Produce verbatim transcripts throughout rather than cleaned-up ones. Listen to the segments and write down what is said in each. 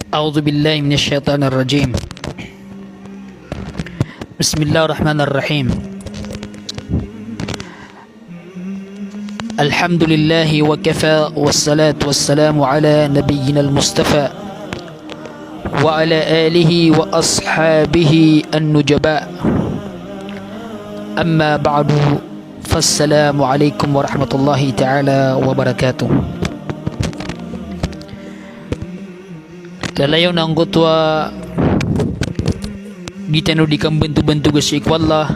أعوذ بالله من الشيطان الرجيم. بسم الله الرحمن الرحيم. الحمد لله وكفى، والصلاة والسلام على نبينا المصطفى وعلى آله وأصحابه النجباء. أما بعد، فالسلام عليكم ورحمة الله تعالى وبركاته. Lalayon angkoto a di tano di kambantobantoga sii ko Allah,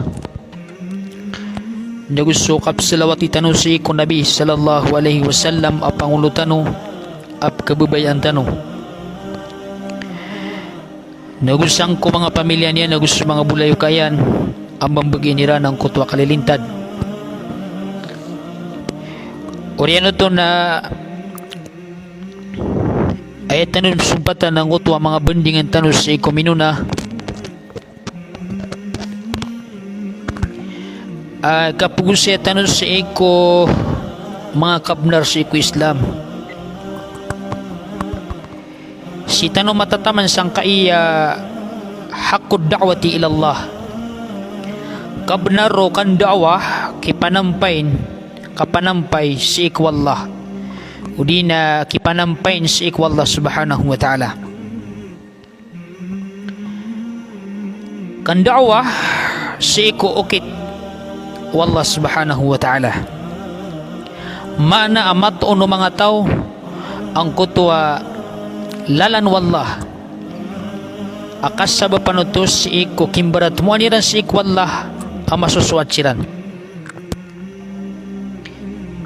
nago so kapsalawati tano sii ko Nabi sallallahu alaihi wasallam a pangolo tano, a pkhababayaan tano, nago sangko manga pamilya niyan, nago so manga bolayoka iyan a mbabagi iran angkoto a kalilintad. Oriyan oto na aya tano sompatan angkoto a manga bandingan tano sii ko minona, a kapagosaya tano sii ko manga kabnar sii ko Islam. Sii tano matataman sangkai a haqqud da'wati ila Allah. Kabnar o kanda'wah, kipanampayin, kapanampay sii ko Allah, odi na kipanampayin sii ko Allah subhanahu wa ta'ala. Kanda'wah sii ko okit o Allah subhanahu wa ta'ala. Maana a matoon o manga taw angkoto a lalan o Allah a kasabapan oto sii ko kimbaratmowan iran sii ko Allah a masosoat siran.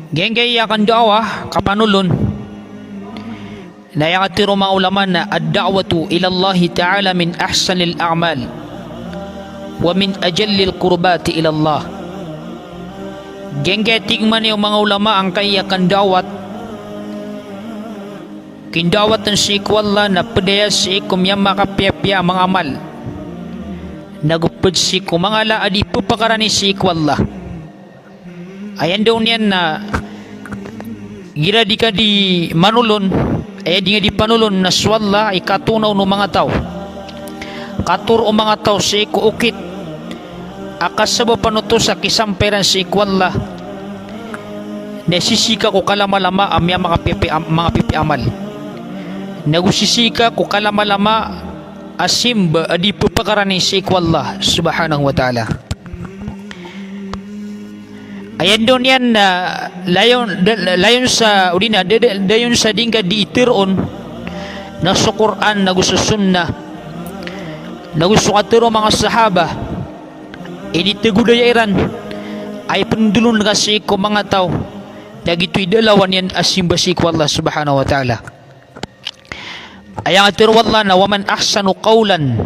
Giyangkai a kanda'wah, kapanolon, na aya katharo o manga ulama na ad-da'watu ila Allahi ta'ala min ahsanil a'mal wa min ajallil qurbati ila Allah. Giyangkai a tig mambo o manga ulama angkai a kanda'wat, kinda'watan sii ko Allah na pd aya sii ko miyamakapiyapiya a manga amal, nago pd sii ko manga ala a di pphakarangi sii ko Allah. Aya ndao niyan na igira di ka di manolon, aya di nga di panolon na so Allah i katoon o manga taw. Katoro o manga taw sii ko okit a kasabapan oto sa kisampay iran sii ko Allah, na sisii ka ko kalamalama a miyamakapiyapiya a manga pipiya a amal, nago sisii ka ko kalamalama a simba a di pphakarangi sii ko Allah subhanahu wa ta'ala. Aya ndao niyan na layon, da-, layon sa, odi na, da-, da-, dayon sa di nga di tharoon na so Qur'an, nago so sunnah, nago so katharo o manga sahaba, initagodaya iran, a ipndolon ka sii ko manga taw, na giyoto i da a lawan iyan a simba sii ko Allah subhanahu wa ta'ala. Aya katharo o Allah na, "Wa man ahsanu qawlan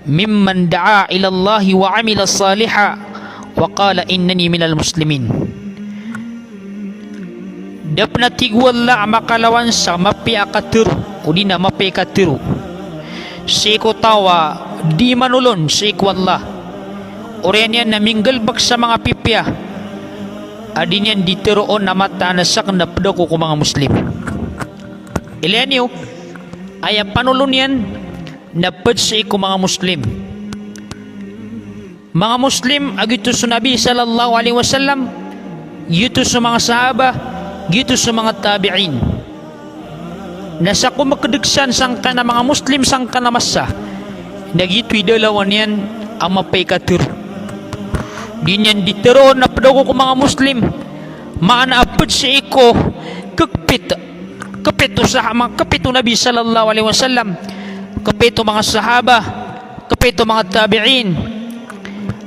mimman da'a ila Allahi wa amila salihan wa qala innani minal muslimin." Da pn a tig o Allah a makalawan sa mapiya a katharo, odi na mapiya i katharo, sii ko taw a di manolon sii ko Allah, oriyan iyan na minggalbk sa manga pipiya a di niyan di tharoon a mataan a sakn na pd ako ko manga Muslim. Ilaya niyo, aya panolon iyan na pd sii ko manga Muslim. Manga Muslim a giyoto so Nabi sallallahu alaihi wasallam, giyoto so manga sahaba, giyoto so manga tabi'in. Na sa ko mkdg san sangkanan a manga Muslim sangkanan a masa, na giyoto i da a lawan iyan a mapiya i katharo. Di niyan di tharoon a pd ako ko manga Muslim, maana a pd sii ko kpit, kpit o saha-, ma-, kpit o Nabi sallallahu alaihi wasallam, kpit o manga sahaba, kpit o manga tabi'in,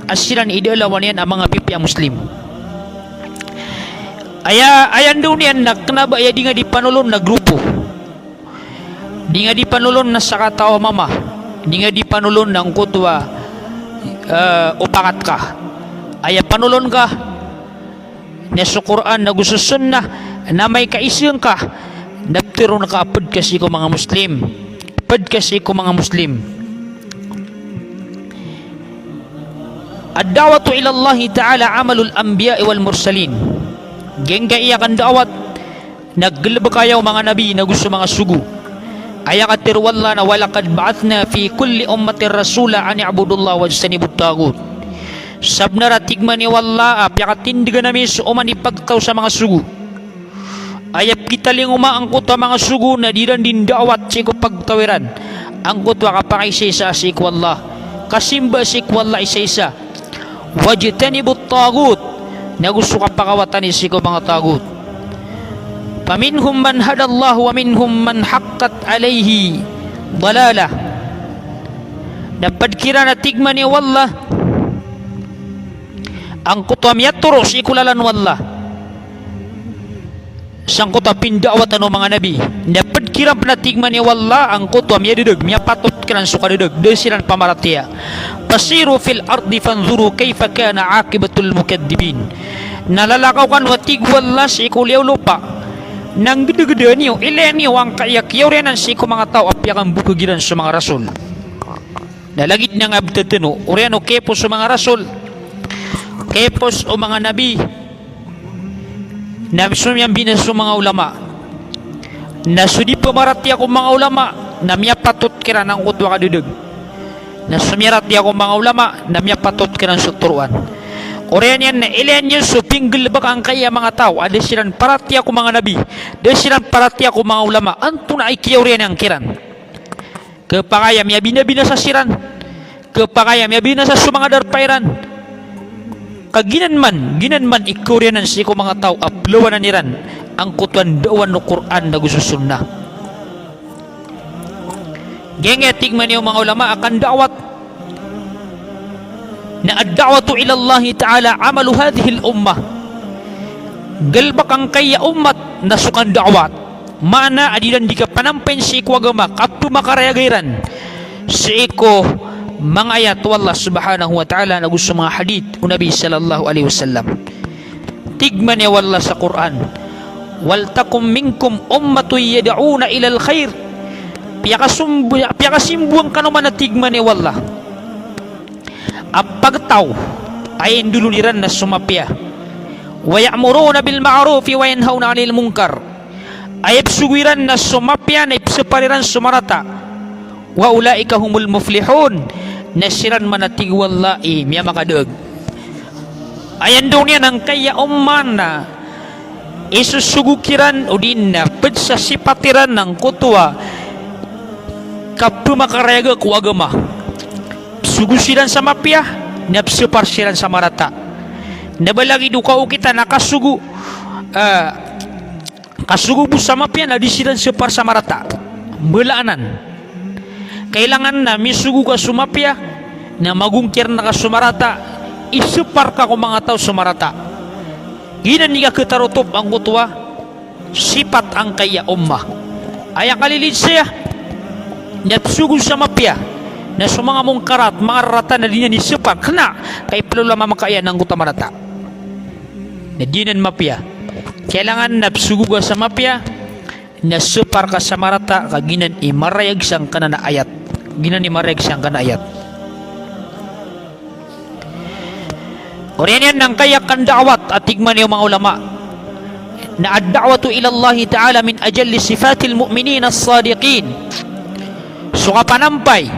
a siran i da a lawan iyan a manga pipiya a Muslim. Aya, aya ndao niyan na kna ba aya di nga di panolon na grupo. Di nga di panolon na sakataw a mama. Di nga di panolon na angkoto a, eh, opakat ka. Aya panolon ka na so Qur'an nago so sunnah, na amay ka isa ngka na ptharoon ka a pd ka sii ko manga Muslim. Pd ka sii ko manga Muslim. Ad-da'watu ila Allahi ta'ala amalul anbiya'i wal mursalin. Giyangkai a kanda'wat na galbka aya o manga nabi nago so manga sogo. Aya katharo o Allah na, "Walaqad ba'athna fi kulli ummatin rasulan an i'budullaha wajtanibut taghut." Sabnar a tig man o Allah a piyakatindgan ami so oman i pagtaw sa manga sogo. Aya pitalingoma angkoto a manga sogo na di iran dii nda'wat sii ko pagtaw iran angkoto a kapakaisaisa sii ko Allah, kasimba sii ko Allah isaisa. Wajtanibut taghut, nago so kapakawatani sii ko manga taghut. Faminhum man hadallah wa minhum man haqqat alayhi dalalah. Na pd kiran a tig man o Allah angkoto a miyatoro sii ko lalan o Allah sangkoto a pinda'watan o manga nabi. Na pd kiran pn a tig man o Allah angkoto a miyadadg, miyapatot kiran so kadadg, da siran pamaratiyaya. Fasiru fil ardi fanzuru kayfa kana aqibatul mukadhdhibin. Na lalakaw kano a tig o Allah sii ko liyawaw lopa. Na nggdgda niyo, ilaya niyo angkaya kiyaoriyanan sii ko manga taw a piyakambokg iran so manga rasul. Na lagid na nga btad tano, oriyan o kiyapos o manga rasul, kiyapos o manga nabi, na so miyambinasa o manga ulama. Na so di pamaratiyaya ko manga ulama na miyapatot kiran angkoto a kadadg. Na so miyaratiyaya ko manga ulama na miyapatot kiran so toroan. Oriyan iyan na ilaya niyo so pinggalbk angkaya manga taw a da siran paratiyaya ko manga nabi, da siran paratiyaya ko manga ulama. Antonaa i kiyaoriyanan kiran? Khapakay a miyabinabinasa siran, khapakay a miyabinasa so manga darpa iran. Ka giyanan man, giyanan man i kaoriyanan sii ko manga taw a plawanan iran angkoto a nda'wah o Qur'an nago so sunnah. Giyangkai a tig man o manga ulama a kanda'wat na ad-da'watu ila Allahi ta'ala amalu hadhihil ummah. Galbk angkaya ummat na so kanda'wat. Maana a di iran dii kapanampayin sii ko agama, kapmakarayag iran sii ko manga ayat o Allah subhanahu wa ta'ala nago so manga hadith o Nabi sallallahu alaihi wasallam. Tig man o Allah sa Qur'an, "Waltakum minkum ummatun yad'una ilal khair." Piyakasombo-, piyakasimboan kano man a tig man o Allah a pagtaw a indolon iran na so mapiya. "Wa ya'muruna bil ma'rufi wa yanhauna 'anil munkar." Aya psogo iran na so mapiya na ipsapar iran so marata. "Wa ulaika humul muflihun." Na siran man a tig o Allah i miyamakadaag. Aya ndao niyan angkaya umma na isosogo kiran odi na pd sa sipat iran angkoto a kapmakarayag ko agama. Psogo siran sa mapiya, na psapar siran sa marata. Na ba lagid o kaokit a kasogo, ah, kasogo bo sa mapiya na di siran sapar sa marata. Mbala anan. Kailangan na misogo ka so mapiya, na magongkir na ka so marata, isapar ka ko manga taw so marata. Giyanan i kaketarotop angkoto a sipat angkaya umma. Aya kalilid saya, na psogo sa mapiya, na so manga mongkarat, manga rarata na di niyan isapar. Kna, ka ipalolama makaya na angkoto a marata. Na di anan mapiya. Kailangan na psogo ka sa mapiya, na sapar ka sa marata, ka giyanan i marayag sangkanan a ayat. Giyanan i marayag sangkanan a ayat. Oriyan iyan angkaya kanda'wat a tig man o manga ulama na ad-da'watu ila Allahi ta'ala min ajalli sifatil mu'minina as-sadiqin. So kapanampay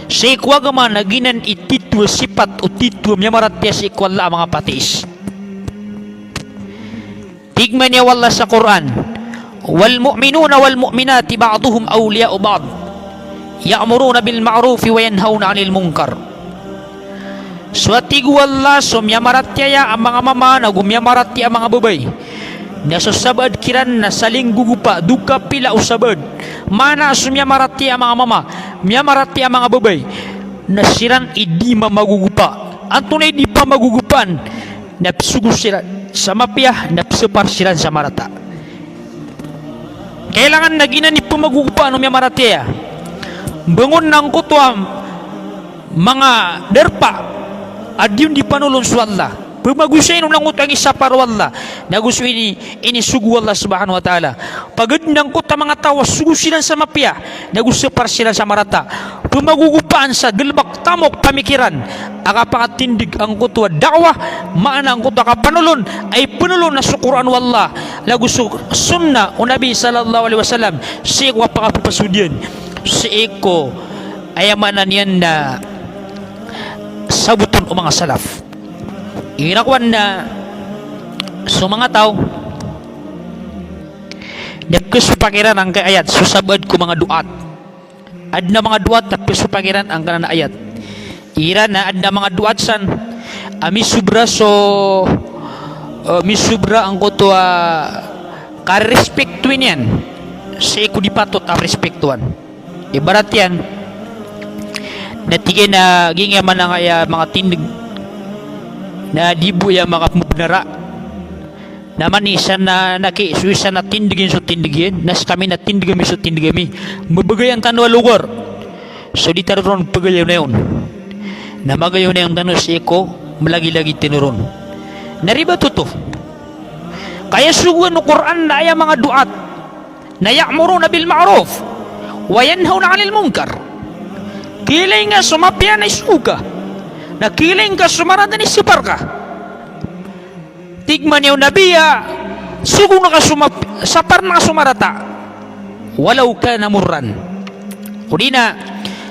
sii ko agama na giyanan i titho a sipat o titho a miyamaratiyaya sii ko Allah a manga patiis. Tig man o Allah sa Qur'an, "Wal mu'minuna wal mu'minati ba'duhum awliya'u ba'd. Ya'muruna bil ma'rufi wa yanhauna 'anil munkar." So a tig o Allah, so miyamaratiyaya a manga mama nago miyamaratiyaya a manga babay, na so sabaad kiran na saling gogopa, doka pila o sabaad. Maana so miyamaratiyaya a manga mama, miyamaratiyaya a manga babay, na siran i di mamagogopa. Antonaa i di pamagogopaan? Na psogo siran sa mapiya, na psapar siran sa marata. Kailangan na giyanan i pamagogopaan o miyamaratiyaya. Bangon na angkoto a manga darpa a di on di panolon so Allah. Pamagosayin on angkoto a ingisapar o Allah. Nago so ini, inisogo o Allah subhanahu wa ta'ala. Pagad na angkoto a manga taw a sogo siran sa mapiya, nago sapar siran sa marata. pemagogopaan sa galebek tamok pamikiran a kapakatindeg angkoto a da'wah, maana angkoto a kapanolon, a ipanolon na so Qur'an o Allah, lagid so sunnah o Nabi sallallahu alaihi wasallam, sii ko kapakapepasod iyan, sii ko aya maana niyan na saboten o manga salaf. Igira kowan na so manga taw na pekesopak iran angkai ayat so sabaad ko manga du'at. Aden a manga du'at a pekesopak iran angkanan a ayat. Igira na aden a manga du'at san a misobra so, eh, misobra angkoto a karespektowan iyan sii ko di patot a respektowan. Ibarat iyan na tig iyan a giyangkaya maana angkaya manga tindeg na di bo aya makapembnar a. Na mani isa na, na ki, so isa na tindeg iyan so tindeg iyan, na sekami na tindeg ami so tindeg ami. Mabagayan tano a logar. So di tano ron pagayawn-ayawn. Na magayawn-ayawn tano sii ko melagilagid tano ron. Na ribat oto. Ka aya sogoan o Qur'an na aya manga du'at na ya'muruna bil ma'ruf wa yanhauna 'anil munkar. Kiyailay ngka so mapiya na isogo ka. Na kiyailay ngka so marata na isapar ka. Tig man iyan o Nabi a, sogoon ka so map-, saparn ka so marata. Walaw kana murran. O di na,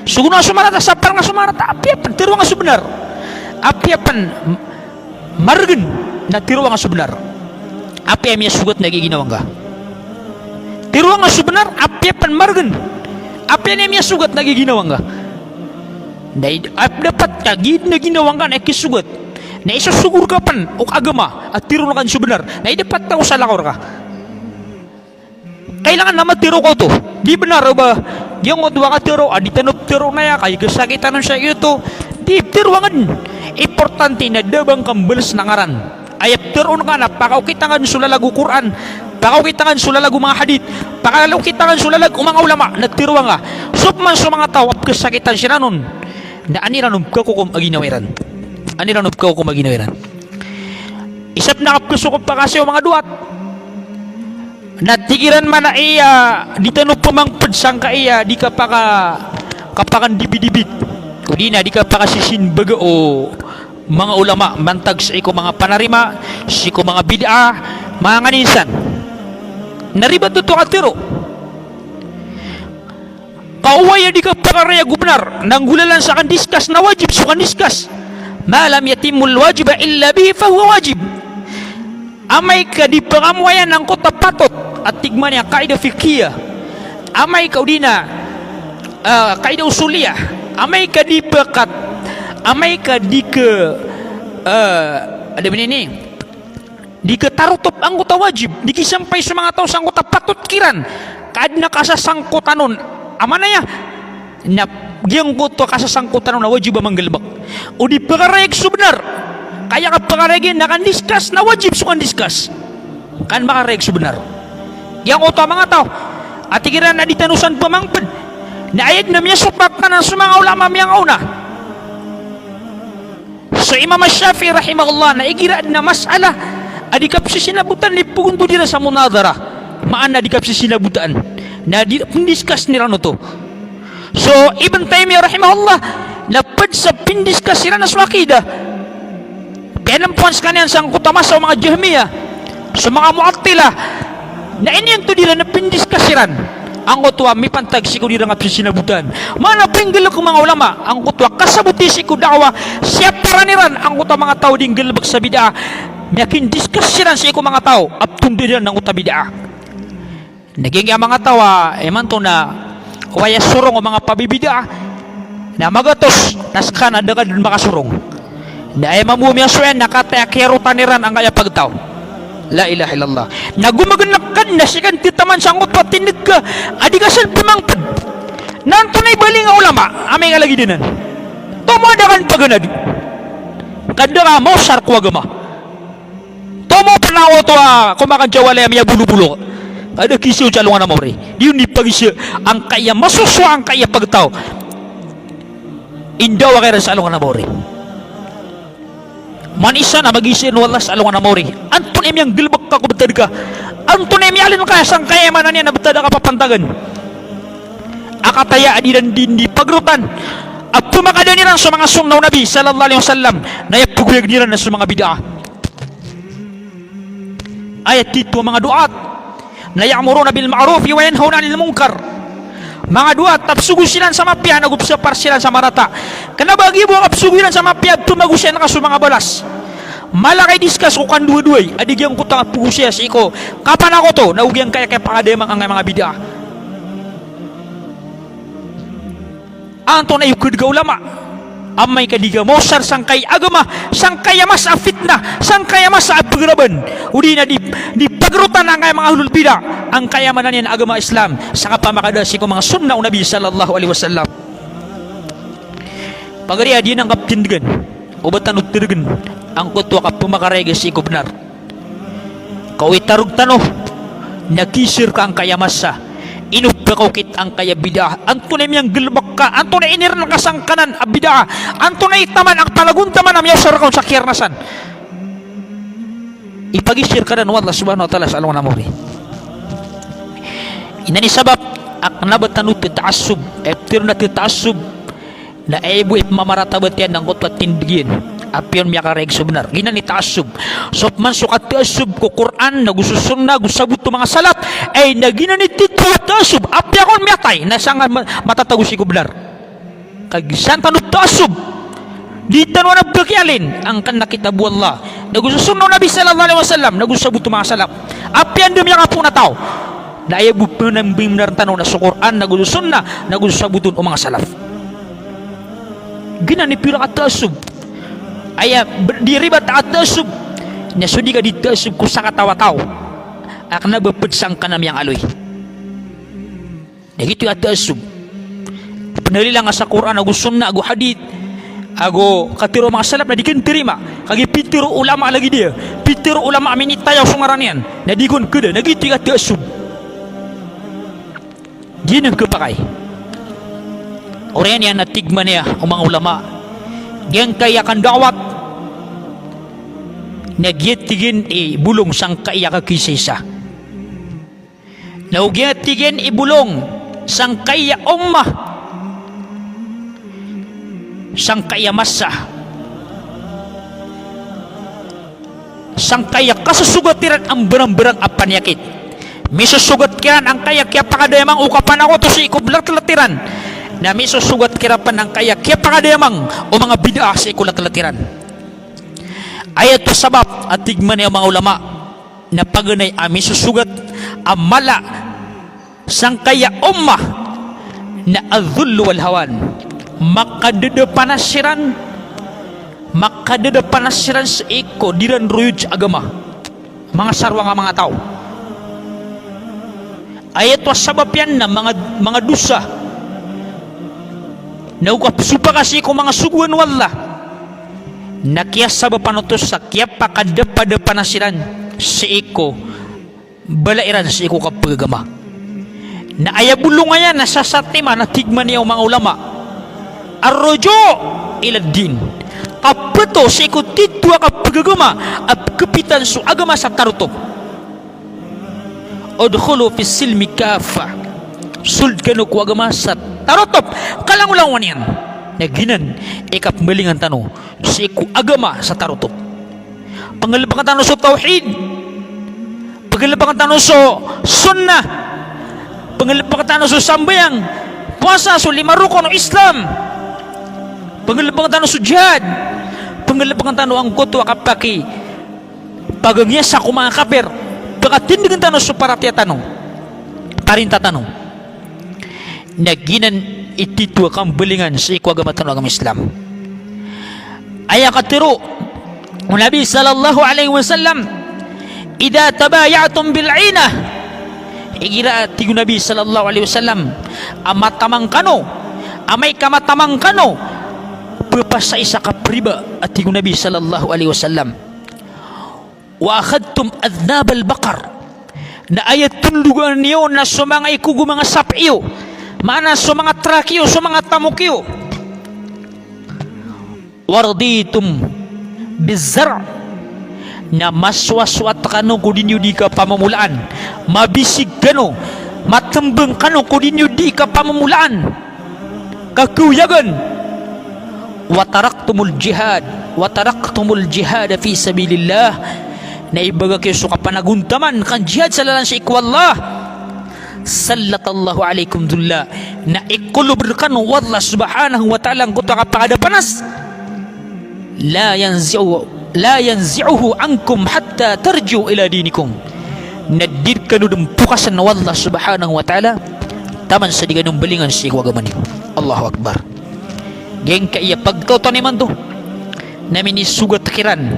sogoon ka so marata, saparn ka so marata, apiya pen teroa ngka so benar. Apiya pen maregen na teroa ngka so benar. Apiya miyasogat na giya ginawa ngka. Teroa ngka so benar, apiya pen maregen. Apiya miyasogat na giya ginawa ngka. Na id-, ap-, dapat ka giya ginawa ngka na ikisogat. Na isosogo rka pen o agama a teroon ka so benar. Na ida pat ta o salakaw rka. Kailangan na matero ka oto. Di benar o ba giyangkoto a katero a di tano petero na aya, ka ikasakitan on sa giyoto. Di, teroa ngka den. Importante na da ba ngka mbales na ngaran. Aya peteroon ka na pakaokita ngka den so lalag o Qur'an, pakaokita ngka den so lalag o manga hadith, pakaokita ngka den so lalag o manga ulama, na teroa ngka. So peman so manga taw a pekesakitan siran on, na an iran on pekakokom a ginawa iran. An iran on pekakokom a ginawa iran. Isa pen a kapekesokop a kasi o manga du'at. Na tig iran man a iya di tano pemangped sangkaya di kapaka-, kapakandibidibit. O di na di kapakasisimbaga o manga ulama mantag sii ko manga panarima, sii ko manga bid'ah, manga nganin san. Na ribat oto a katero. Ka oway a di kapakarayag o benar, na nggolalan sa kandiskas na wajib so kandiskas. Ma lam yatimmul wajiba illa bihi fahuwa wajib. Amay ka di pekamoayan angkoto a patot, a tig man iyan a qaida fiqhiyah. Amay ka o di na, ah, qaida usuliyah. Amay ka di pekat, amay ka di ke, ah, ada benini. Di ketarotop angkoto a wajib, di kisampay so manga taw sangkoto a patot kiran. Ka aden a kasasangkotan on. Amanaya, na giyangkoto a kasasangkotan on a wajib a manggalebek. O di pekarayag so benar. Ka aya kapekarayag iyan na kandiskas na wajib so kandiskas. Ka an makarayag so benar. Giyangkoto a manga taw a tig iran a di tano san pemangped. Na aya den a miyasopak anan so manga ulama miyangaona. So Imam Ash-Shafi'i rahimahullah na igira aden a mas'alah a di kapesisinabotan, di pegontod iran sa munadharah. Maana di kapesisinabotan. Na di pendiskas iran oto. So Ibn Taymiyyah rahimahullah na ped sa pendiskas iran na so aqidah. Piyanempoan sekaniyan sangkoto a masa o manga Jahmiyyah, so manga Mu'attilah. Na iniyan oto di iran na pendiskas iran angkoto a mipantag sii ko di iran kapesisinabotan. Maana penggalebek o manga ulama angkoto a kasaboti sii ko da'wah, siyaparan iran angkoto a manga taw a di nggalebek sa bid'ah. Miyakindiskas siran sii ko manga taw a petonda iran angkoto a bid'ah. Na giyangkaya manga taw a imanto na oway a sorong o manga pabibid'ah na magatos, na seka na da ka den makasorong. Na aya mambo a miyasowa iyan na kataya kiyarotan iran angkaya pagtaw. La ilaha illallah. Na gomageneg ka den na seka den titaman sangkoto a tindeg ka a di ka san pemangped. Na antonaa i baling a ulama amay ka lagid anan? Tomo a da ka den paganad. Ka da ka maosar ko agama. Tomo pen angkoto a komakan sa walay a miyabolobolo. Ka da kisaw sa alongan a maori. Di on di pagisa angkaya masosowa angkaya pagtaw. Indawa ka iran sa alongan a maori. Manisa na magisaen o Allah sa alongan a maori. Antonaa i miyanggalebek ka ko betad ka? Antonaa i miyalin ka sangkaya maana niyan a betad a kapapantagan? a kataya a di iran di, di pagrotan a pemakadaan iran so manga sunnah o Nabi sallallahu alaihi wasallam, na aya pegoyagn iran na so manga bid'ah. Aya titho a manga du'at na ya'muruna bil ma'rufi wa yanhauna 'anil munkar. Manga du'at a pesogo siran sa mapiya nago pesapar siran sa marata. Kena ba giya bo a pesogo iran sa mapiya, pemagosayan ka so manga balas. Mala ka i-discuss ko kandowa-doway a di giyangkoto a pegosaya sii ko kapanakoto nago giyangkaya kiyapakadayamang angkaya manga bid'ah. Antonaa i oked ka ulama? Amay ka di ka maosar sangkai agama, sangkaya masa a fitnah, sangkaya masa a pegeraban, odi na di, di pagrotan angkaya manga ahlul bid'ah angkaya maana niyan agama Islam, sa kapamakadaa sii ko manga sunnah o Nabi sallallahu alaihi wasallam. Pagari a di nan kaptindegan, o ba tano tindegen angkoto a kapemakarayag sii ko benar. Kawitarog tano na kisir ka angkaya masa, ino ba kaokit angkaya bid'ah, antonaa i miyanggalebek ka, antonaa i iniren ka sangkanan a bid'ah, antonaa i taman a kapalagontaman a miyaosar ka on sa kiyarnasan. Ipagisir ka den o Allah subhanahu wa ta'ala sa alongan a mori. Inan i sabap a kena ba tano tetaassub, e, petero na tetaassub, na aya bo i pemamaratabat iyan angkoto a tindeg iyan, apiya on miyakarayag so benar. Giyanan i taassub. So peman so kataassub ko Qur'an, nago so sunnah, nago sabot o manga salaf, e, na giyanan i titho a taassub. Apiya kon miyatay na sangkanan ma-, matatago sii ko benar. Kagiya san tano taassub. Di tano anan pekiyalin angkanan a kitab o Allah, nago so sunnah o Nabi sallallahu alaihi wasallam, nago so sabot o manga salaf. Apiya anda miyakapoon a taw, na aya bo penambi benar tano na so Qur'an, nago so sunnah, nago so sabot o manga salaf. Giyanan i pira ka taassub. Aya ber-, di ribat a taassub na so di ka di taassub ko sakataw a taw a kena ba ped sangkanan a miyangaloy. Na giyoto i taassub. Penalila nga sa Qur'an ago sunnah ago hadith ago katero o manga salaf na di ka ntarima. Kagiya pitero o ulama lagid iyan, pitero o ulama a minitayaw so ngaran iyan, na di kon keda, na giyoto i taassub. Di nan kepakay. Oriyan iyan a tig man iyan o manga ulama, giyangkaya kanda'wat na giya tig iyan i bolong sangkaya kakisaisa. Na o giya tig iyan i bolong sangkaya ummah, sangkaya masa, sangkaya kasosogat iran a mbarangbarang a paniyakit. Misosogat kiran angkaya kiyapakadayamang o kapanakoto sii ko letlet iran. Na misosogat kiran pen angkaya kiyapakadayamang o manga bid'ah sii ko letlet iran. Aya oto sabap a tig man iyan o manga ulama na paganay a misosogat a mala sangkaya ummah na adh-dhull wal hawan. Makadadapanas siran, makadadapanas siran sii ko di ran royod sa agama. Manga sarwang a manga taw. Aya oto a sabap iyan na manga, manga dosa. Na o kapesopaka sii ko manga sogoan o Allah, na kiyasabapan oto sa kiyapakadapadapana siran sii ko bala iran sii ko kapagagama. Na aya bolong aya na sasatiman a tig man iyan o manga ulama, ar-ruju' ila ad-din. Kapeto sii ko titho a kapagagama a pekepitan so agama sa tarotop. Udkhulu fis silmi kaffah. Sold kano ko agama sa tarotop. Kalangolangowan iyan. Na giyanan i kapembalingan tano sii ko agama sa tarotop. Pengelepengan tano so tawhid. Pengelepengan tano so sunnah. Pengelepengan tano so sambayang, powasa, so lima rokon o Islam. Pengelepengan tano so jihad. Pengelepengan tano angkoto a kapaki pagangiyasa ko manga kapir, pekatindegen tano so paratiyaya tano, parinta tano. Na giyanan i titho a kambalingan sii ko agama tano a agama Islam. Aya katero o Nabi sallallahu alaihi wasallam, "Idha tabaya'tum bil 'inah." Igira a tig o Nabi sallallahu alaihi wasallam a matamang kano, amay ka matamang kano, pepasaisa ka periba, a tig o Nabi sallallahu alaihi wasallam. "Wa akhadhtum adhnabal baqar." Na aya tondogan iyo na so manga ikogo manga sapi iyo, maana so manga trak iyo, so manga tamok iyo. "Wa raditum biz zar'." Na masowasowat kano ko di niyo di kapamomolaan, mabisig kano Matmbang kano ko di niyo di kapamomolaan, kakhaoyagan. Wa taraktumul jihad, wa taraktumul jihada fi sabilillah. Na ibaga kiyo so kapanagontaman kan jihad sa lalan sii ko Allah. Sallatallahu alaikum dhulla. Na ikolob rkano o Allah subhanahu wa ta'ala angkoto a kapakadapanas. La yanzi'u, la yanzi'uhu ankum hatta tarji'u ila dinikum. Na di rkano dn pokasn o Allah subhanahu wa ta'ala taman sa di kano mbalingan sii ko agama niyo. Allahu Akbar. Giyangkaya pagtaw tano imanto na minisogat kiran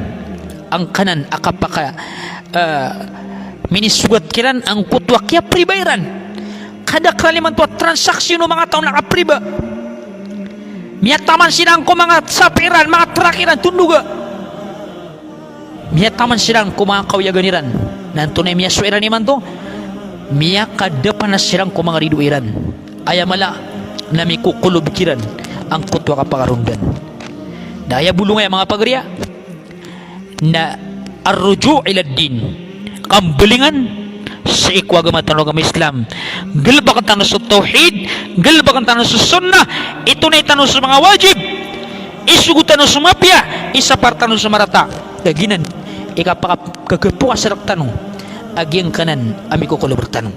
angkanan a kapaka, ah, minisogat kiran angkoto a kiyapriba iran. Kadaklan imanto a transaksyon o manga taw na kapriba. Miyataman siran ko manga sapi iran, manga trak iran, tondoga. Miyataman siran ko manga kaoyagan iran. Na antonaa i miyasowa iran imanto? Miyakadapanas siran ko manga ridoay iran. Aya mala na mikokolob kiran angkoto a kapakarondan. Na aya bolong aya, manga pagariya, na ar-ruju' ila din, kambalingan sii ko agama tano a agama Islam. Galbkn tano so tawhid, galbkn tano so sunnah, itonay tano so manga wajib, isogo tano so mapiya, isapar tano so marata. Ka giyanan i kapakap-, kakapokas rktano a giyangkanan a mikokolob rktano.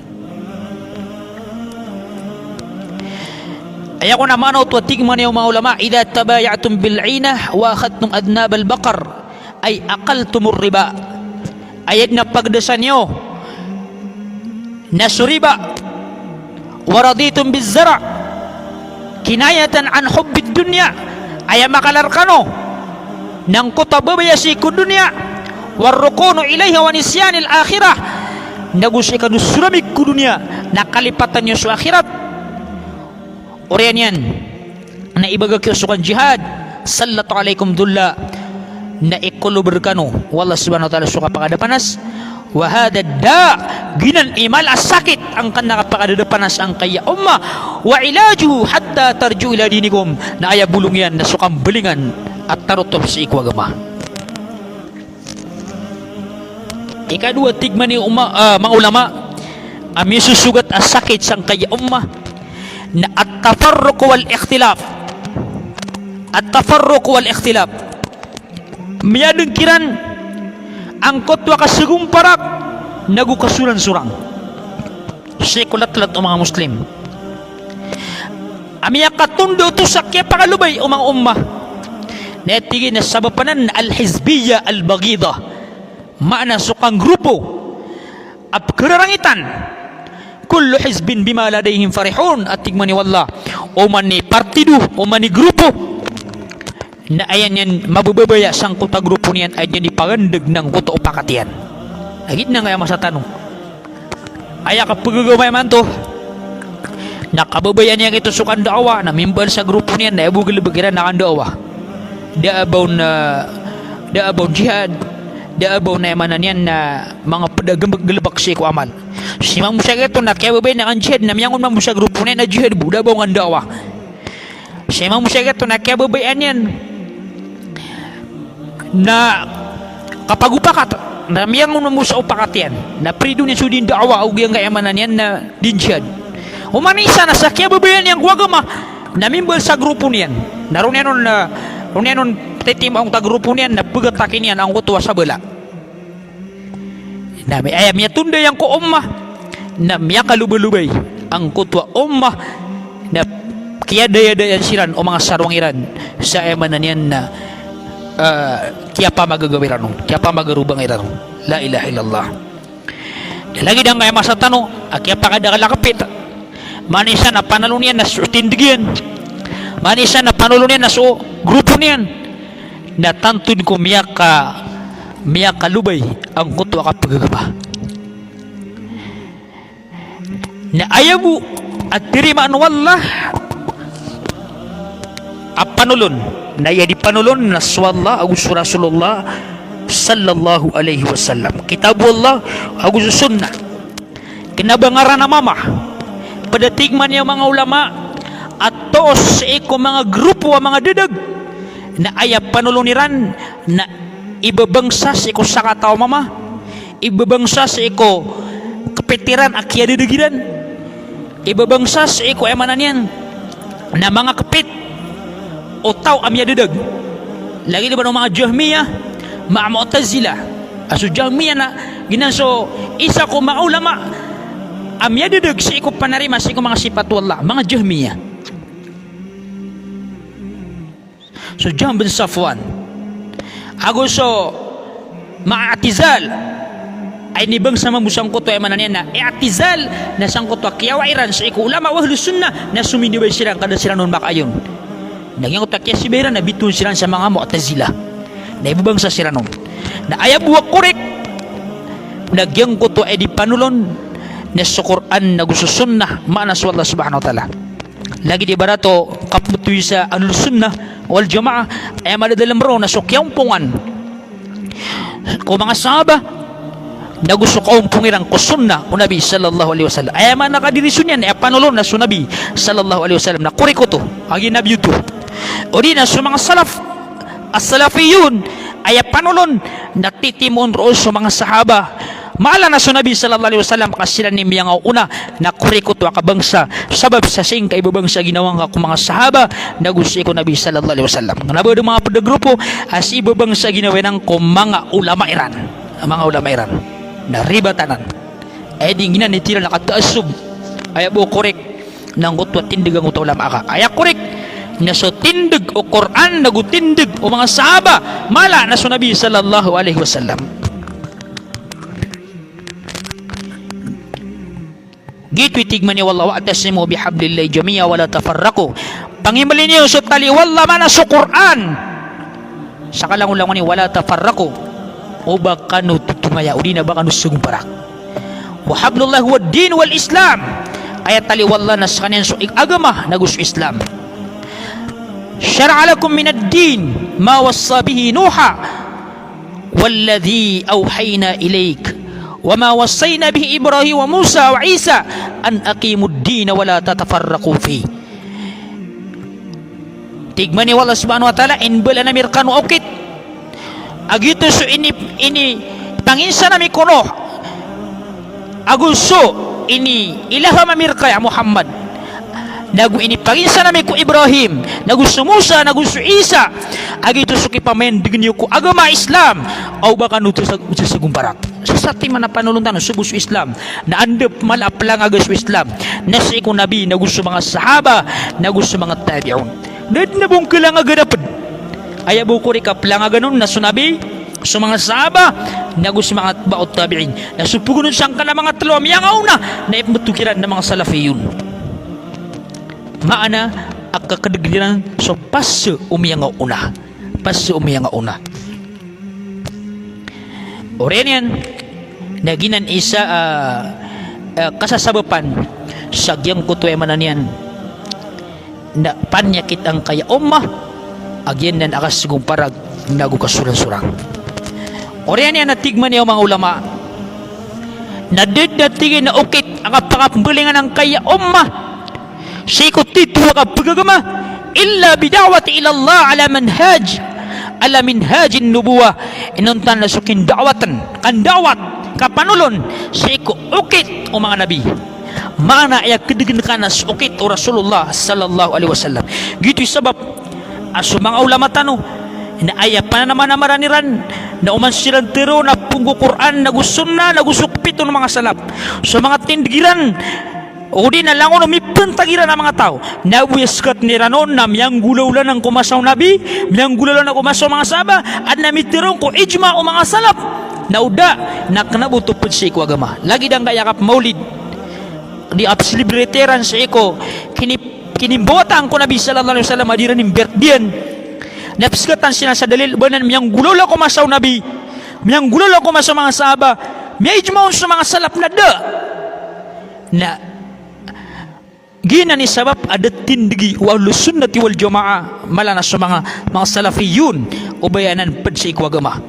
Aya kon a maana oto a tig mambo o manga ulama, "Idha tabaya'tum bil 'inah wa akhadhtum adhnabal baqar, ay akaltumur riba." Aya dn a pagdasa niyo na so riba. "Wa raditum biz zar', kinayatan an hubbid dunya." Aya makala rkano na angkoto a babaya sii ko doniya. "War rukunu ilayha wa nisyanil akhirah." Nago sii kano soramig ko doniya na kalipatan iyo so akhirat. Oriyan iyan na ibaga kiyo so kan jihad, sallat alaikum dhulla, na ikolob rkano o Allah subhanahu wa ta'ala so kapakadapanas. Wa hadha da', giyanan i mala a sakit angkanan a kapakadadapanas angkaya ummah. Wa ilajuhu hatta tarji'u ila dinikum, na aya bolong iyan na so kambalingan a tarotop sii ko agama. Ikadowa, tig mambo o uma-, ah, manga ulama, a misosogat a sakit sangkaya ummah na at-tafarruq wal ikhtilaf. At-tafarruq wal ikhtilaf. Miyadng kiran angkoto a kasagomparak nago kasoransorang sii ko latlat o manga Muslim. A miyakatondo oto sa kiyapakalobay o manga ummah. Na tig iyan a sabap anan na al-hizbiyya al-baghidah. Maana so kanggrupo a pkhararangitan. Kullu hizbin bima ladayhim farihun, a tig mambo o Allah. Oman i partido, oman i grupo na aya niyan mabababaya sangkoto a grupo niyan, aya niyan ipagandg na angkoto a opakat iyan. Lagid na angkaya masa tano. Aya kapagagama imanto na kababayaan iyan giyoto so kandaawa, na mimbal sa grupo niyan na aya bo galbk iran na kandaawa. Da a ba on, ah, da a ba on jihad, da a ba on, aya maana niyan na manga pd a gmbk, galbk sii ko amal. Sii mambo sa giyoto na kiyababayaan iyan a kan jihad, na miyangon mambo sa grupo niyan na jihad bo, da a ba on kandaawa. Sii mambo sa giyoto na kiyababayaan iyan na kapagopakat, na miyangon mambo sa opakat iyan, na prido niyan so di ndaawa, ago giyangkaya maana niyan na di njihad. Oman i isa na sa kiyababayaan iyan ko agama na mimbal sa grupo niyan. Na roo niyan on, na roo niyan on titimaong ta grupo niyan na pagatakin iyan angkoto a sabala. Na mi-, aya miyatonda iyan ko ummah na miyakalobalobay angkoto a ummah na kiyadayadayaan siran o manga sarong iran sa aya maana niyan na, ah, kiyapamagagawa iran on, kiyapamagarobang iran on. La ilaha illallah. Lagid angkaya masa tano a kiyapakadakl a kapit. Maana isa na panolon iyan na so tindg iyan. Maana isa na panolon iyan na so grupo niyan. Na tanto dn ko miyaka-, miyakalobay angkoto a kapagagama. Na aya bo a tirimaan o Allah a panolon, na aya di panolon na so Allah ago so Rasulullah sallallahu alaihi wasallam, Kitabullah ago so Sunnah. Kna ba ngaran a mama, pd a tig mambo o manga ulama a toos sii ko manga grupo a manga dadag na aya panolon iran na ibabangsa sii ko sakataw a mama, ibabangsa sii ko kapit iran a kiyadadag iran, Ibabangsa sii ko, aya maana niyan na manga kpit o taw a miyadadag. Lagid iban o manga Jahmiyyah, manga Mu'tazilah. A so Jahmiyyah na giyanan so isa ko manga ulama a miyadadag sii ko panarima sii ko manga sipat o Allah, manga Jahmiyyah. So Jahm bin Safwan. Ago so manga i'tizal. Ay inibangsa mambo sangkoto, aya maana niyan na i'tizal na sangkoto a kiyawa iran sii ko ulama o Ahlus Sunnah na somindabay siran ka da siran on makaayon. Na giyangkoto a kiyasibay iran na bitoon siran sa manga Mu'tazilah. Na ibabangsa siran on. Na aya bo a korek na giyangkoto a di panolon na so Qur'an ago so Sunnah, maana so Allah Subhanahu wa Ta'ala. Lagid ibarat o kapmbtowi sa Ahlus Sunnah wal Jamaah, aya madadalm roo na so kiyaompongan ko manga sahaba, nago so kaompong iran ko sunnah o Nabi sallallahu alaihi wasallam. Aya maana kadirison iyan, aya panolon na so Nabi sallallahu alaihi wasallam, na korek oto, agi Nabi oto. O di na so manga salaf, as-salafiyun, aya panolon na titimoon roo so manga sahaba. Mala na so Nabi sallallahu alaihi wasallam ka siran i miyangaoona, na korek oto a kabangsa, sabap sa sii ngka ibabangsa ginawa ngka ko manga sahaba, nago sii ko Nabi sallallahu alaihi wasallam. Kna ba adn a manga pd a grupo a sii babangsa ginawa iran ko manga ulama iran. Manga ulama iran. Na ribat anan. Aya di giyanan i tira na kataassub. Aya bo korek na angkoto a tindg angkoto a ulama ka. Aya korek na so tindg o Qur'an, nago tindg o manga sahaba, mala na so Nabi sallallahu alaihi wasallam. Giyoto i tig mambo o Allah, "Wa'tasimu bihablillahi jami'an wa la tafarraqu." Pangimli niyo so tali o Allah, maana so Qur'an. Sa kalangolangon i, "Wa la tafarraqu." O ba kano totongaya, o di na ba kano sagomparak. "Wa hablullahi huwad din wal Islam." Aya tali o Allah na skaniyan so ig-, agama, nago so Islam. "Shara'a lakum minad din ma wassa bihi Nuha." "Walladhi awhayna ilayka wa ma wassayna bihi Ibrahima wa Musa wa Isa an aqimud dina wa la tatafarraqu fih." Tig mambo o Allah Subhanahu wa Ta'ala, inibaloy ami rkano a okit. A giyoto so ini, inipanginsan ami ko Nuh. Ago so iniilham ami rka ya Muhammad. Nago inipanginsan ami ko Ibrahim, nago so Musa, nago so Isa. A giyoto so kipamaindg iyo ko agama Islam. Aw ba kano sasag-, sasagomparak. So satiman a panolon tano so bo so Islam. Na anda pman a plangaga so Islam. Na sii ko Nabi, nago so manga sahaba, nago so manga tabi'un. Da dn a bo ngkalangaga a pd. Aya bo korek a plangaga on na so Nabi, so manga sahaba, nago so manga atba'ut tabi'in. Na so pgn on sangkanan a manga tlo a miyangaoona, na ipmbtho kiran na manga salafiyun. Maana a kakdgn iran so pas o miyangaoona. Pas o miyangaoona. Oriyan iyan, na giyanan i isa, ah, ah, kasasabapan sa giyangkoto a aya maana niyan na panyakit angkaya ummah, a giyanan a kasagomparak nago kasorangsorang. Oriyan iyan na tig mambo o manga ulama, na da dn a tig iyan a okit a kapakapmbalingan angkaya ummah sii ko titho a kapagagama, illa bida'wati ila Allah ala manhaj, ala minhajin nubuwah. Inonta na so kinda'watan, kanda'wat, kapanolon sii ko okit o manga nabi. Maana aya kdgn ka na so okit o Rasulullah sallallahu alaihi wasallam. Giyoto i sabap a so manga ulama tano na aya pananamanamaran iran na oman siran tharoon a phoon ko Qur'an, nago sunnah, nago so kpit o manga salaf. So manga tindg iran, o di na langon o mipantag iran a manga taw. Na bo aya skatn iran on na miyanggolawla anan ko masa o Nabi, miyanggolawla anan ko masa o manga sahaba, adn a mitharoon ko ijma o manga salaf. Na o da, na kna ba oto pd sii ko agama. Lagid angkaya kapmaulid. Di a pselebrate iran sii ko kini-, kinimbawataan ko Nabi sallallahu alaihi wasallam a di iran imbirthday iyan. Na pskatan siran sa dalil, ba anan miyanggolawla ko masa o Nabi, miyanggolawla ko masa o manga sahaba, miyaijma on so manga salaf na da. Na giyanan i sabap a da tindgi o Ahlus Sunnati wal Jamaah, mala na so manga, manga Salafiyun, o ba aya anan pd sii ko agama.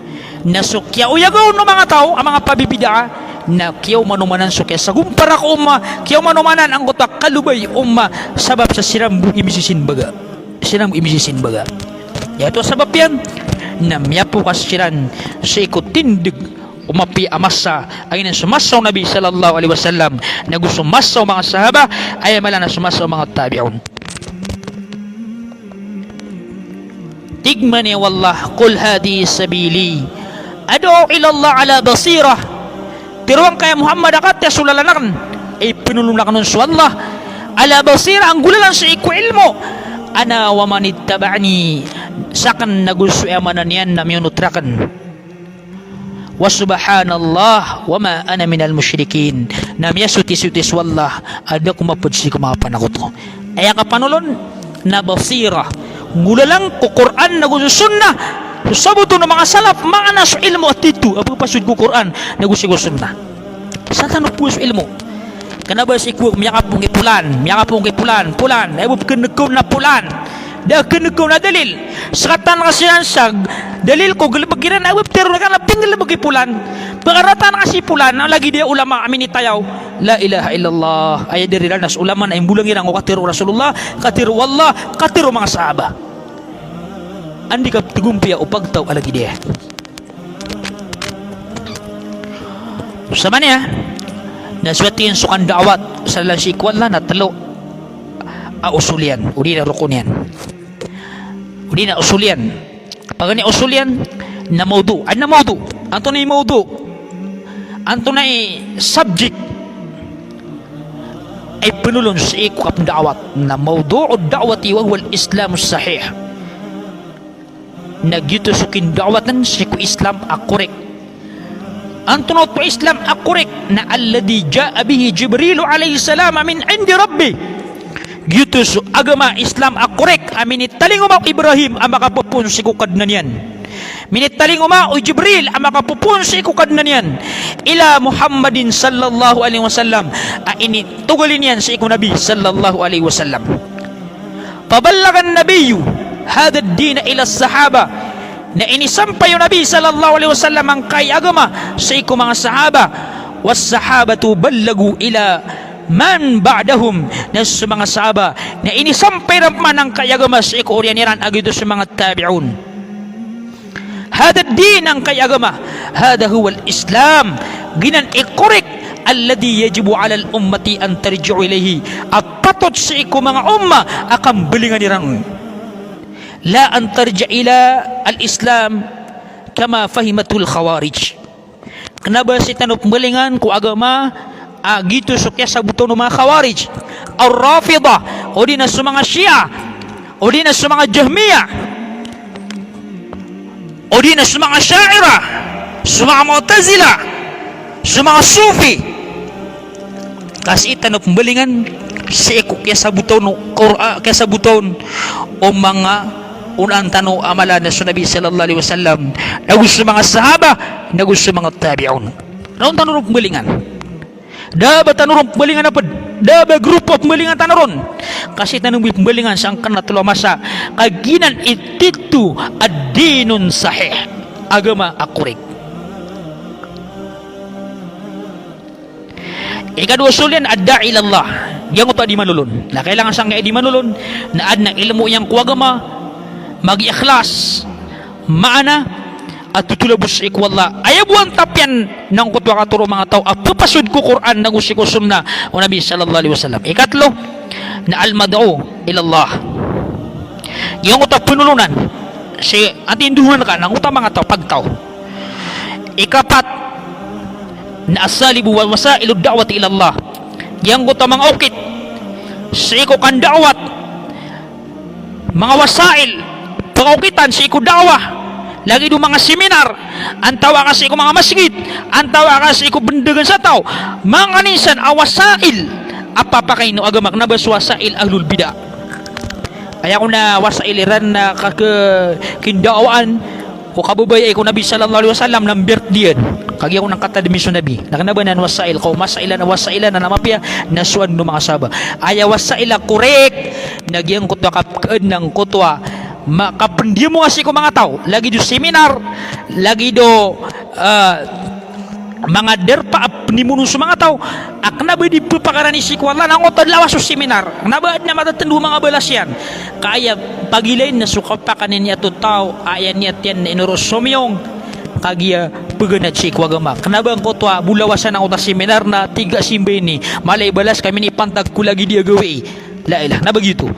Na so kiyaoyaga on o manga taw a manga pabibid'ah, na kiyaomanomanan so kiyasagomparak o ummah, kiyaomanomanan angkoto a kalobay o ummah, sabap sa siran bo i misisimbaga. Siran bo i misisimbaga. Giyoto a sabap iyan, na miyapokas siran sii ko tindg o mapiya a masa a giyanan so masa o Nabi sallallahu alaihi wasallam, nago so masa o manga sahaba, aya mala na so masa o manga tabi'un. Tig mambo o Allah, "Qul hadhihi sabili ad'u ila Allah ala basirah." Tharoa ngka ya Muhammad a katii a so lalan akn a iphnolon akn on so Allah, ala basirah, a nggolalan sii ko ilmo, ana wa manittaba'ani, sakn nago so aya maana niyan na miyonot rakn. Wa subhanallah wa ma ana minal mushrikin. Na miyasotisoti so Allah a da ako mapd sii ko manga panakoto. Aya kapanolon na basirah. Nggolalan ko Qur'an nago so sunnah. So sabot o manga salaf, maana so ilmo a tito a phapasod ko Qur'an nago sii ko sunnah. Sa tano bo so ilmo. Kna ba sii ko miyakapoon ki polan, miyakapoon ki polan, polan, aya bo pkhnkaw na polan. Da a khnkaw na dalil. Skatan ka siran sa dalil ko galbk iran, aya bo ptharoon ka na pinggalbk i polan. Pkaratan ka si polan, na lagid iyan a ulama a minitayaw. La ilaha illallah. Aya da iran a so ulama na imbolang iran ko katharo o Rasulullah, katharo o Allah, katharo o manga sahaba. Anda i kapthagompiya o pagtaw a lagid iyan. Samanaya na so tig iyan so kanda'wat sa lalan sii ko Allah na tlo a usul iyan, odi na rokon iyan, odi na usul iyan. Paganay a usul iyan na mawdu'. Adn a mawdu'. Antonaa i mawdu'? Antonaa i subject a iphnolon sii ko kapnda'wat? Na mawdu'ud da'wati wa huwal Islamus sahih. Na giyoto so kinda'watn sii ko Islam a korek. Antonaa oto a Islam a korek? Na alladhi ja'a bihi Jibril alayhis salam min 'indi rabbih. Giyoto so agama Islam a korek a minitalingoma o Ibrahim a makapopoon sii ko Kadnan iyan. Minitalingoma o Jibril a makapopoon sii ko Kadnan iyan. Ila Muhammadin sallallahu alayhi wasallam. A initogalin iyan sii ko Nabi sallallahu alayhi wasallam. Faballaghan nabiyyu hadhad dina ilas sahaba. Na inisampay o Nabi sallallahu alayhi wasallam angkai a agama sii ko manga sahaba. Was sahabatu ballagu ila man ba'dahum. Na so manga sahaba na inisampay iran pman angkai a agama sii ko oriyan iran a giyoto so manga tabi'un. Hadhad din, angkai a agama. Hadha huwal Islam. Giyanan i korek. Alladhi yajibu 'alal ummati an tarji'u ilayhi. A patot sii ko manga umma a kambalingan iran on. La an tarji'a ilal Islam kama fahimathul Khawarij. Kna ba sii tano pmbalingan ko agama a giyoto so kiyasabota on o manga Khawarij, Ar-Rafidah, odi na so manga Shia, odi na so manga Jahmiyah, odi na so manga Asha'irah, so manga Mu'tazilah, so manga Sufi. Ka sii tano pmbalingan sii ko kiyasabota on o Qur'an, kiyasabota on o manga onaan tano a mala na so Nabi sallallahu alayhi wasallam, nago so manga sahaba, nago so manga tabi'un. Na on tano ron pmbalingan. Da ba tano ron pmbalingan a pd, da ba grupo a pmbalingan tano ron. Ka sii tano bo pmbalingan sangkanan a tlo a masa, ka giyanan i tito a dinun sahih, agama a korek. Ikadowa usul iyan, ad-da'i ilallah. Giyangkoto a di manolon. Na kailangan sangkai a di manolon na adn a ilmo iyan ko agama, magiikhlas, maana a totolabos sii ko Allah. Aya bo antap iyan na angkoto a katharo o manga taw a phapasod ko Qur'an nago sii ko sunnah o Nabi sallallahu alayhi wasallam. Ikatlo na al-mad'u ilallah. Giyangkoto a pnolonan, sii a tindohan ka na angkoto a manga taw, pagtaw. Ikapat na asalibu wa wasailud da'wati ilallah. Giyangkoto a manga okit sii ko kanda'wat, manga wasail, pakaokitan sii ko da'wah, lagid o manga seminar, antawaa ka sii ko manga masgit, antawaa ka sii ko bndagan sa taw, manga kaninsan a wasail a papakain o agama, kna ba so wasail ahlul bid'ah. Aya kon a wasail iran na kak-, kinda'waan o kababayai ko Nabi sallallahu alayhi wasallam na mbirthday iyan. Kagiya kon a katadmi so Nabi. Na kna ba nan wasail, ko masailan a wasailan a mapiya na so adn o manga sahaba. Aya wasail a korek na giyangkoto a kap-, na angkoto a ma-, kapndiyamong a sii ko manga taw. Lagid o seminar, lagid o, ah, manga darpa a pnimono so manga taw a kna ba di ppakarani sii ko Allah, na angkoto a lawas o seminar. Kna ba adn a matatndo a manga balas iyan. Ka aya pagilayn na so kapakaniyan iyan oto a taw a aya niyat iyan na inoro somiyong, kagiya peganad sii ko agama. Kena ba angkoto a bolawasan angkoto a seminar na tig a simba ini, mala i balas ka minipantag ko lagid i gawii. La ilaha, na begitu.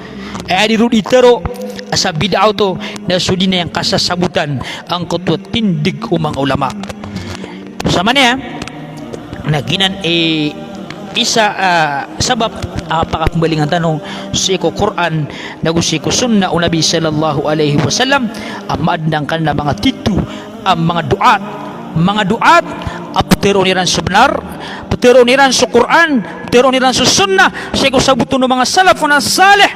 Aya di ron itero a sa bid'ah oto, na so di niyan kasasabotan angkoto a tindeg o manga ulama. Sa manaya, na giyanan i isa a sabap a pakapembalingan tano sii ko Qur'an nago sii ko sunnah o Nabi sallallahu alaihi wasallam, a maadn angkanan a manga tito a manga du'at, manga du'at a peteroon iran so benar, peteroon iran so Qur'an, peteroon iran so sunnah, sii ko sabot o manga salafun as-salih.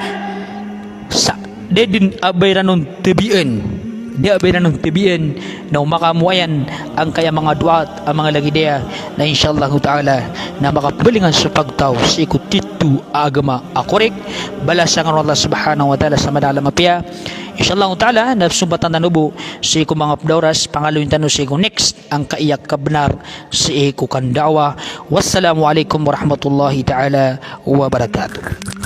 Sa da den a ba iran on tebian, da a ba iran on tebian, na o makamoayan angkaya manga du'at a manga lagid aya, na insha Allahu ta'ala na makapembalingan so pagtaw sii ko tito a agama a korek. Balasan kano o Allah subhanahu wa ta'ala sa mada a mapiya. Insha Allahu ta'ala na pesompatan tano bo sii ko manga ped a oras, pangaloyin tano sii ko next angkaya kabenar sii ko kanda'wah. Wassalamu alaikum warahmatullahi ta'ala wabarakatuh.